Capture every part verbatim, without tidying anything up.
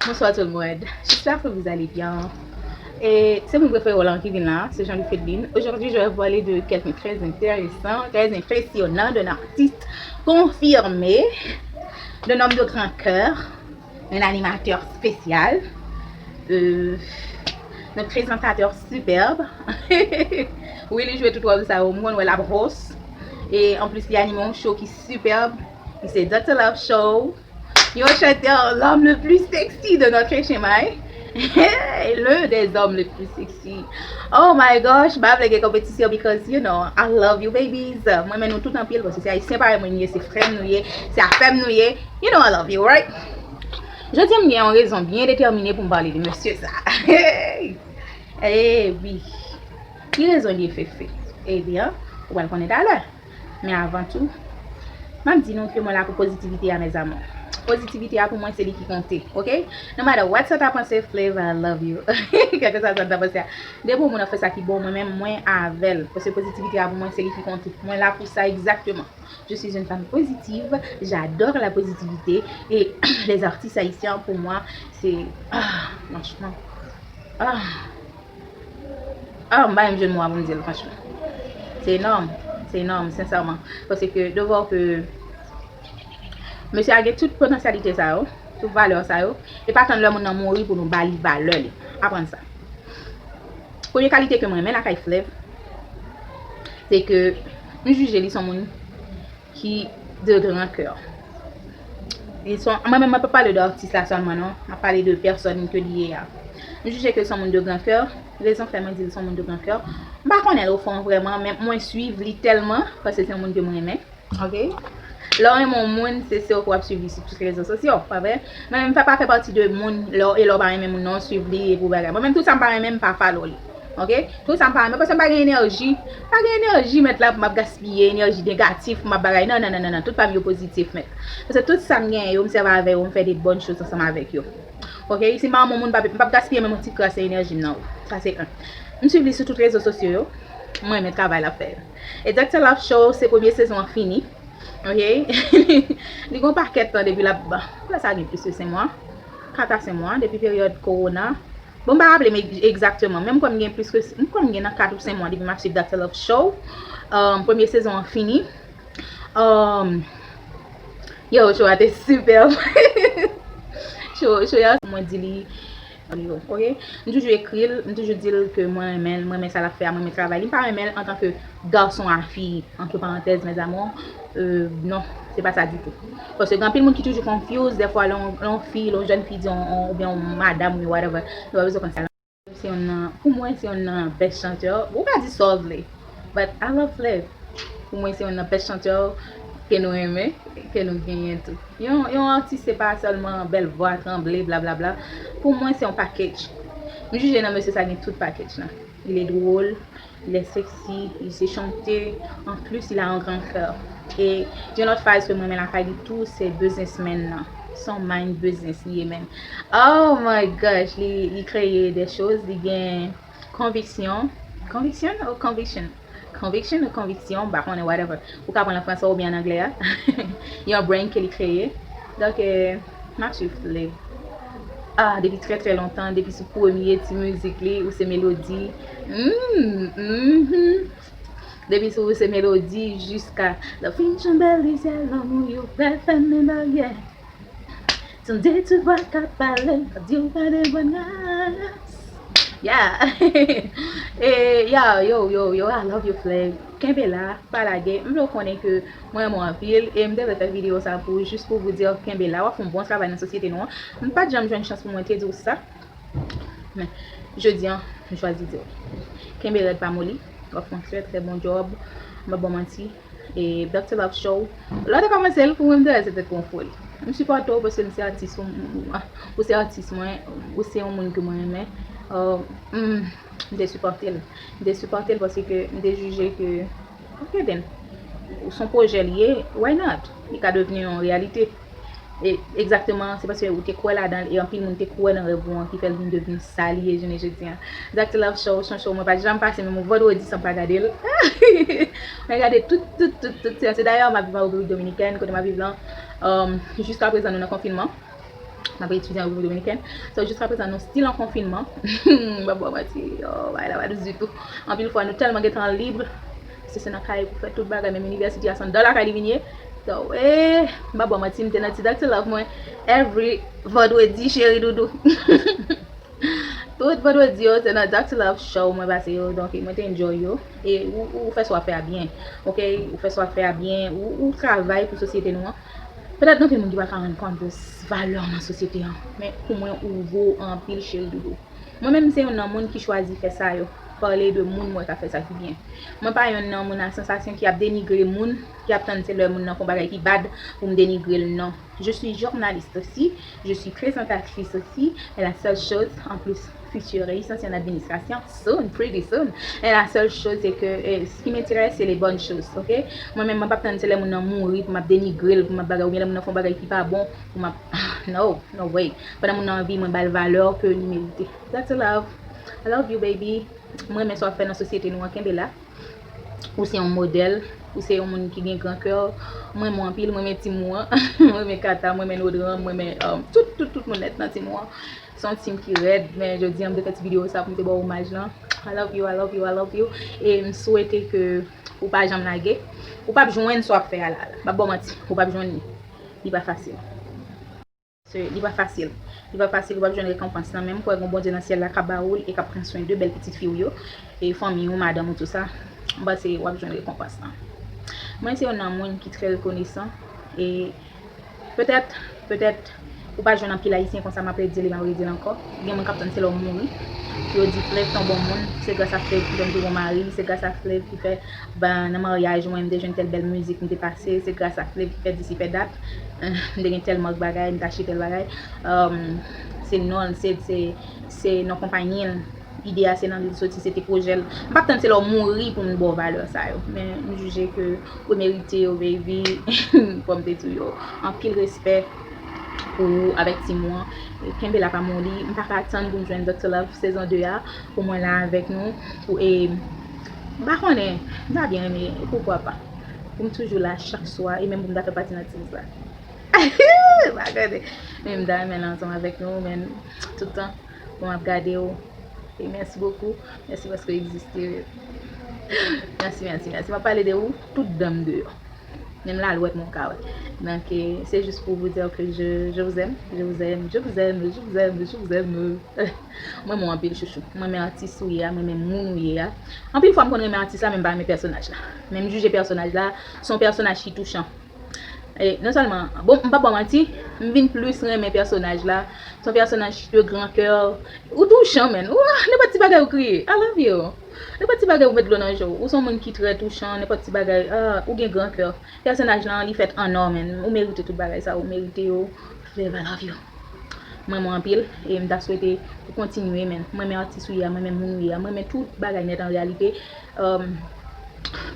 Bonsoir tout le monde. J'espère que vous allez bien. Et c'est mon préféré Roland qui vient là, c'est Jean-Louis Fedlin. Aujourd'hui, je vais vous parler de quelqu'un de très intéressant, très impressionnant, d'un artiste confirmé, d'un homme de grand cœur, un animateur spécial, euh, un présentateur superbe. Oui, li jwe tout wòl sa yo, m konn wè l ap host. E anplis, li anime yon show ki superbe. Li se Doctor Love Show. Yon chantè, l'homme le plus sexy de notre H M I. L'un des hommes les plus sexy. Oh my gosh, m pa vle gen konpetisyon because, you know, I love you babies. Mwen renmen nou tout anpil paske se ayisyen parèy mwen nou ye, se frè m nou ye, se afè m nou ye. You know I love you, right? Jodi a m gen yon rezon byen detèmine pou m pale de mesye sa. Eh wi. Ki rezon li ye, Fefe? Ebyen, ou pral konnen talè. Men avan tou, m ap di nou ke mwen la pou pozitivite a, mes amours. Pozitivite a pou mwen se li ki konte, oke? No matter what sa ta panse, Flav, I love you. Kèlkeswa sa ta panse a. Depi yon moun ap fè sa ki bon, mwen menm, mwen avè l. Paske pozitivite a pou mwen se li ki konte. Mwen la pou sa egzakteman. Je suis une femme positive, j'adore la positivité et les artistes haïtiens pour moi c'est ah, franchement ah ah m pa menm jwenn mo a pou m di l franchman. Se enòm, se enòm, sensèman. Paske de voir ke mesye a gen tout potansyalite sa yo, tout valè sa yo, e pa tann lè moun nan mouri pou nou ba li valè li. Aprann sa. Premye kalite ke mwen renmen lakay Flav, se ke m jije li se yon moun ki de gran kè. Li se yon, mwen menm, mwen pa pale de atis la sèlman, non. M ap pale de pèsòn ke li ye a. M jije ke se yon moun de gran kè. Rezon fè mwen di l se yon moun de gran kè. M pa konnen l ofon vrèman, men mwen swiv li tèlman, paske se yon moun ke mwen renmen. Oke? Lè w renmen yon moun, se si w ap swiv li sou tout rezo sosyo, pa vre? Mwen menm, m pa fè pati de moun, lè w, e lè w pa renmen moun nan, w swiv li, epi w bagay. Mwen menm, tout sa m pa renmen, m pa follow li. Oke? Tout sa m pa renmen, paske m pa gen enèji. M pa gen enèji, mèt la, pou m ap gaspiye, enèji negatif, pou m ap bagay. Non, non, non, non, non. Tout pa m yo pozitif, mèt. Paske tout sa m genyen yo, m sèvi avè yo, m fè de bòn choz ansanm avèk yo. Oke? Si m pa renmen yon moun, m p ap, m p ap gaspiye menm yon ti kras enèji m nan ou. Sa se yon. M swiv li sou tout rezo sosyo yo. M renmen travay l ap fè yo. E Doctor Love Show, se premye sezon an fini. Oke? Li gen yon pakèt tan depi l ap, bon, lè sa gen plis ke senk mwa. Kat a senk mwa, depi peryòd kowona. Bon, m pa raple m egzakteman, men m kwè m gen plis ke, m kwè m gen nan kat ou senk mwa depi m ap swiv Doctor Love Show. Um, premye sezon an fini. Um, yo, show a te sipèb. Show, show a, mwen di li, yo, oke? M toujou ekri l, m toujou di l ke mwen renmen l, mwen renmen sa l ap fè a, mwen renmen travay li. M pa renmen l antanke gason a fi, entre parenthèses, mes amours. Euh, non, se pa sa ditou. Paske gen anpil moun ki toujou confuse, dèfwa lè yon, lè yon fi, lè yon jèn fi di yon, yon, oubyen yon madanm, oubyen whatever, nou pa bezwen konn sa. Se youn nan, pou mwen, se youn nan best chantè. Ou ka di sa w vle, but I love Flav. Pou mwen, se youn nan best chantè ke nou renmen, ke nou genyen tou. Yon, yon atis, se pa sèlman bèl vwa, tranble, blablabla. Pou mwen, se yon package. M jije nan mesye sa gen tout package la. Il est drôle, il est sexy, il sait chanter. En plus, il a un grand cœur. E yon lòt fraz ke mwen renmen lakay li tou, se businessman nan. Se yon mind business li ye menm. Oh my gosh, li, li kreye de choz, li gen konviksyon. Konviksyon ou conviction? Conviction ou konviksyon, m pa konnen, whatever. Ou ka pran l an fransè oubyen an anglè a. Yon brand ke li kreye. Donk, euh, m ap swiv Flav. Ah, depi trè, trè lontan, depi sou premye ti mizik li, Ou se melodi. Mm, mhm. Depi sou Ou se melodi jiska lè w fin janbe lizyè lanmou yo pral fèmen baryè. Tande tout vwa k ap pale, k ap di w pa de bòn ras. Yeah. E, yeah, yo, yo, yo, I love you, Flav. Kenbe la, pa lage. M vle w konnen ke mwen renmen w anpil e m te vle fè videyo sa pou, jis pou vous dire, kenbe la, w ap fè yon bon travay nan sosyete nou an. M pa t janm jwenn chans pou mwen te di w sa. Men, jodi a, m chwazi di w. Kenbe rèd, pa moli. W ap fè yon trè, trè bon djòb. M pa ba w manti. E Doctor Love Show, lè w te kòmanse l, pou mwen, m te wè se te yon foli. M sipòte w paske m se atis ou, ou se atis mwen, ou se yon moun ke mwen renmen. Euh, m, m te sipòte l. M te sipòte l paske m te jije ke, ok, then, ou se yon pwojè li ye, why not? Li ka devni yon reyalite. E egzakteman, se paske ou te kwè ladan l, e anpil moun te kwè nan rèv ou an ki fè l vin devni sa li ye jounen jodi a. Doctor Love Show, se yon show mwen pa t janm pase menm yon vandredi san m pa gade l. Mwen gade tout, tout, tout, tout seyans. E dayè, m ap viv an Repiblik Dominikèn, kote m ap viv lan, um, jiska prezan nou nan konfinman. M ap etidye an Repiblik Dominikèn. So, jiskaprezan, nou still an konfinman. M p ap ba w manti, yo, bagay la pa dous ditou. Anpil fwa, nou tèlman gentan lib. Se, se nan kay pou fè tout bagay, menm inivèsite a, se anndan lakay li vin ye. So, eh, m p ap ba w manti, m te nan ti Doctor Love mwen every vandredi, cheri doudou. Tout vandredi yo, se nan Doctor Love Show mwen pase yo. Donk, mwen te enjoy yo. E ou, ou fè sa w ap fè a byen. Ok? Ou fè sa w ap fè a byen. Ou, ou travay pou sosyete nou an. Petèt gen anpil moun ki pa ka rann kont de s-, valè w nan sosyete an. Men pou mwen, ou vo anpil, cheri doudou. Mwen menm, m se youn nan moun ki chwazi fè sa yo. Pale de moun mwen ka fè sa ki byen. Mwen pa youn nan moun a sansasyon ki ap denigre moun, ki ap tann se lè moun nan fè yon bagay ki bad pou m denigre l, non. Je suis journaliste aussi, je suis présentatrice aussi, mais la seule chose, en plus, future licenciée en administration, soon, pretty soon. Et la seule chose, c'est que, eh, ce qui m'intéresse, c'est les bonnes choses, ok? Mwen menm, mwen p ap tann se lè moun nan mouri pou m ap denigre l, pou m ap bagay, oubyen lè moun nan fè yon bagay ki pa bon, pou m ap, no, no way. Pandan moun nan anvi, mwen ba l valè ke li merite. That's a love. I love you, baby. Mwen renmen sa w ap fè nan sosyete nou an, kenbe la. Ou se yon modèl, ou se yon moun ki gen gran kè. Mwen renmen w anpil, mwen renmen team ou an, mwen renmen Kata, mwen renmen Nodran, mwen renmen, um, tout, tout, tout moun nèt nan team ou an. Se yon team ki rèd, men jodi a m te fè ti videyo sa pou m te ba w omaj lan. I love you, I love you, I love you. E m swete ke ou pa janm lage. Ou p ap jwenn sa w ap fè a la, la. M p ap ba w manti, ou p ap jwenn li. Li pa fasil. Se, li pa fasil. Li pa fasil, ou p ap jwenn rekonpans lan, men m kwè gen yon Bondye nan syèl la k ap ba ou l e k ap pran swen de bèl pitit fi w yo, e fanmi w, madanm ou, tou sa. M panse w ap jwenn rekonpans lan. Mwen se youn nan moun ki trè rekonesan, e petèt, petèt, ou pa jwenn anpil Ayisyen konsa, m ap redi l e m ap redi l ankò. Gen moun k ap tann se lè w mouri pou yo di Flèv te yon bon moun, se gras a Flèv ki fè m te gon mari, se gras a Flèv ki fè, ben, nan maryaj mwen, m te jwenn tèl bèl mizik, m te pase, se gras a Flèv ki fè disi fè dat, m te gen tèl mank bagay, m te achte tèl bagay. Um, se non l, se, se, se non konpayi l. Ide a se nan li l soti, se te pwojè l. M p ap tann se lè w mouri pou m ba w valè sa yo. Men m jije ke ou merite yo, baby. Kòm m te di w yo. Anpil respè pou ou avèk team ou an. E kenbe la, pa moli. M pa ka tann pou m jwenn Doctor Love sezon de a. Pou mwen la avèk nou. Pou, e, m pa konnen. M ta byen renmen. E poukwa pa? Pou m toujou la chak swa. E menm pou m ta fè pati nan team sa. M pa konnen. Men m ta renmen la ansanm avèk nou. Men tout tan, pou m ap gade w. E mèsi bokou. Mèsi paske w egziste. Mèsi, mèsi, mèsi. M ap pale de ou, tout dan m deyò. Menm lalwèt mwen ka wè. Donk, eh, c'est juste pour vous dire que je, je vous aime, je vous aime, je vous aime, je vous aime, je vous aime. Mwen renmen w anpil, chouchou. Mwen renmen atis ou ye a, mwen renmen moun ou ye a. Anpil fwa, m konn renmen atis la, men m pa renmen pèsonaj la. Men m jije pèsonaj la, se yon pèsonaj ki touchan. E, non sèlman, bon, m p ap ba w manti, m vin plis renmen pèsonaj la. Se yon pèsonaj de gran kè. Ou touchan, man. Ou, ah, nenpòt ti bagay ou kriye. I love you. Nenpòt ti bagay ou met dlo nan je w. Ou se yon moun ki trè touchan, nenpòt ti bagay, ah, ou gen gran kè. Pèsonaj lan, li fèt an nò, man. Ou merite tout bagay sa, ou merite yo. Flèv, I love you. Mwen renmen w anpil, e m ta swete ou kontinye, man. Mwen renmen atis ou ye a, mwen renmen moun ou ye a, mwen renmen tout bagay nèt an reyalite. Um,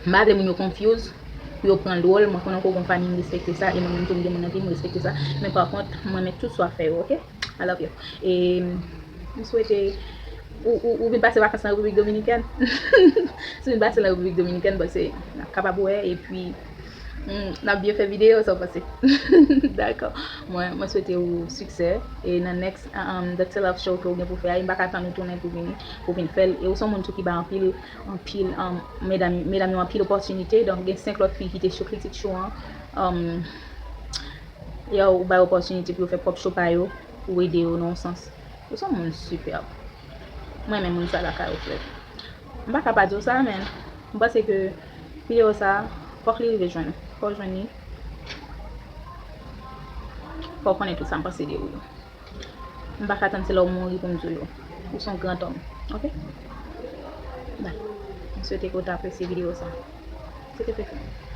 m pa vle moun yo confuse, pou yo pran l dwòl. Mwen konnen ke w gon fanmi, m respekte sa, e mwen menm tou m gen moun nan vi m, m respekte sa. Men pa kont, mwen renmen tout sa w ap fè yo, ok? I love you. E m swete ou, ou, ou vin pase vakans nan Repiblik Dominikèn. Si w vin pase nan Repiblik Dominikèn, bon, se, n ap kapab wè, epi, mm, n ap byen fè videyo, sa w panse? Dakò. Mwen, mwen swete ou siksè. E nan next, um, Doctor Love Show ke w gen pou fè a, e m pa ka tann ou tounen pou vini, pou vin fè l. E ou se yon moun tou ki bay anpil, anpil, um, medam, medam yo anpil opòtinite. Donk, gen senk lòt fi ki te sou Critic Show an. Um, yo, ou bay opòtinite pou yo fè pwòp show pa yo, ou ede yo nan yon sans. Ou se yon moun sipèb. Mwen renmen moun sa lakay ou, Flèv. M pa ka pa di w sa, men m panse ke videyo sa, fòk li rive jwenn ou. Fò w jwenn li. Fò w konnen tout sa m panse de ou yo. M pa ka tann se lè w mouri pou m di w yo. Ou se yon gran òm. Ok? Dakò. M swete ke w te apresye videyo sa. Se te Fefe.